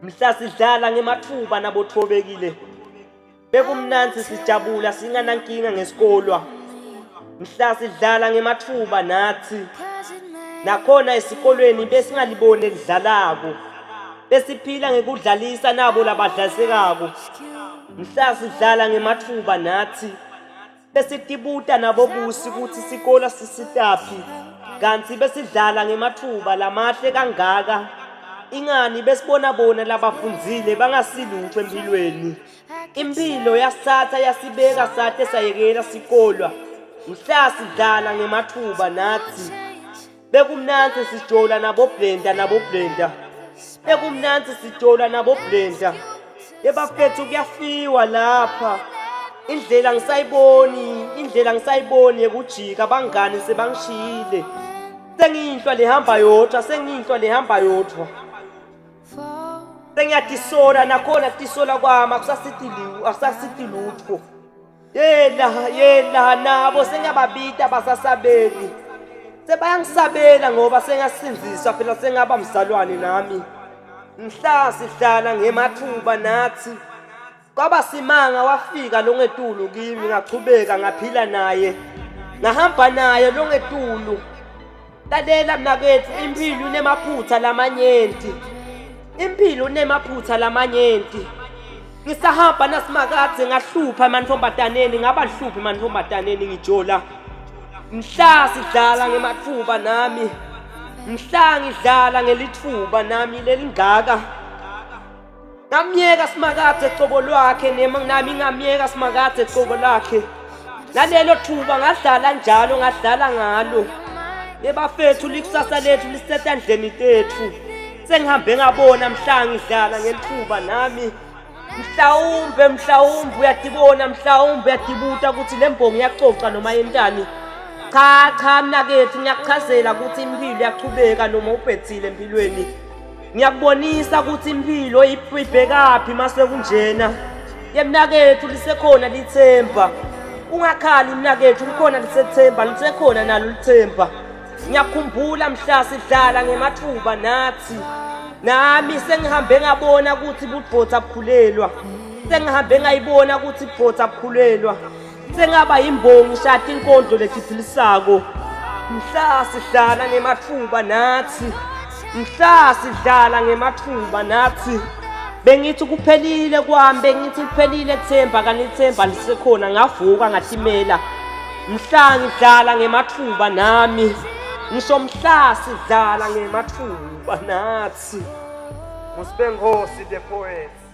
Mhla sidlala ngemathuba nabothobekile. Bekumnandzi sijabula singanankinga ngesikolwa. Mhla sidlala ngemathuba nathi. Nakhona esikolweni besingaliboni elidlalako. Besiphila ngekudlalisa nabo labadlalisekako. Mhla sidlala ngemathuba nathi. Besitibuta nabobusi ukuthi sikolo sisitaphi kanti besidlala ngemathuba lamahle kangaka ingani besibona bona labafundzile bangasilutho empilweni impilo yasithatha yasibeka sate sayekela sikolwa mhla sidlala ngemathuba nathi Bekumnandzi sijola nabo Blenda nabo Blenda. Bekumnandzi sijola nabo Blenda. Yebafethu kuyafiwa lapha. Indlela ngisayiboni, indlela ngisayiboni yekujika abangani sebangishiyile. Sengiyinhlwa lehamba yodwa, sengiyinhlwa lehamba yodwa. Sengiyatisola nakhona kutisola kwami akusasithi akusasithi lutho. Yela yela nabo sengiyababita basasabeli. Sebayangisabela ngoba sengasinziswa phela sengaba mzalwane nami. Mhla sihlala ngemathuba nathi kwaba simanga wafika longetulu kimi ngachubeka ngaphila naye ngahamba naye longetulu Lalela mnaketfu impilo inemaphutha lamanyenti. Impilo inemaphutha lamanyenti. Ngisahamba nasimakadze ngahlupha emantfombataneni ngaba hlupha emantfombataneni ngijola. Mhla sidlala ngematfuba nami. Mhla ngidlala ngelitfuba nami lelingaka. Ngamyeka Simakadze cobo lwakhe nami ngamyeka Simakadze cobo lakhe. Nalelo thuba ngadlala njalo ngadlala ngalo. Yebafethu likusasa lethu lisetandleni tethu. Sengihambe ngabona mhla ngidlala ngelithuba nami. Mhlawumbe mhlawumbe uyadibona mhlawumbe uyadibuta ukuthi le mbongi iyaxoxa noma yentani. Cha cha mnakethu ngiyakuchazela ukuthi impilo iyachubeka noma ubhethile empilweni. Ngiyakubonisa ukuthi impilo ibhekaphi mase kunjena. Yemnakethu lisekhona lithemba. Ungakhali mnakethu likhona lisethemba lisekhona nalo lithemba. Ngiyakhumbula mhla sidlala ngemathuba nathi. Nami sengihambe ngabona ukuthi budvodza bukhulelwa. Sengihambe ngayibona ukuthi budvodza bukhulelwa. Sengaba yimbongi shati inkondlo letiphilisako. Mhla sidlala ngemathuba nathi. Mhla sidlala ngemathuba nathi. Bengithi kuphelile kwami, bengithi kuphelile themba kanti ithemba lisekhona ngavuka ngatimela. Mhla ngidlala ngemathuba nami. Ngisho mhla sidlala ngemathuba nathi. Musibenkosi the poet.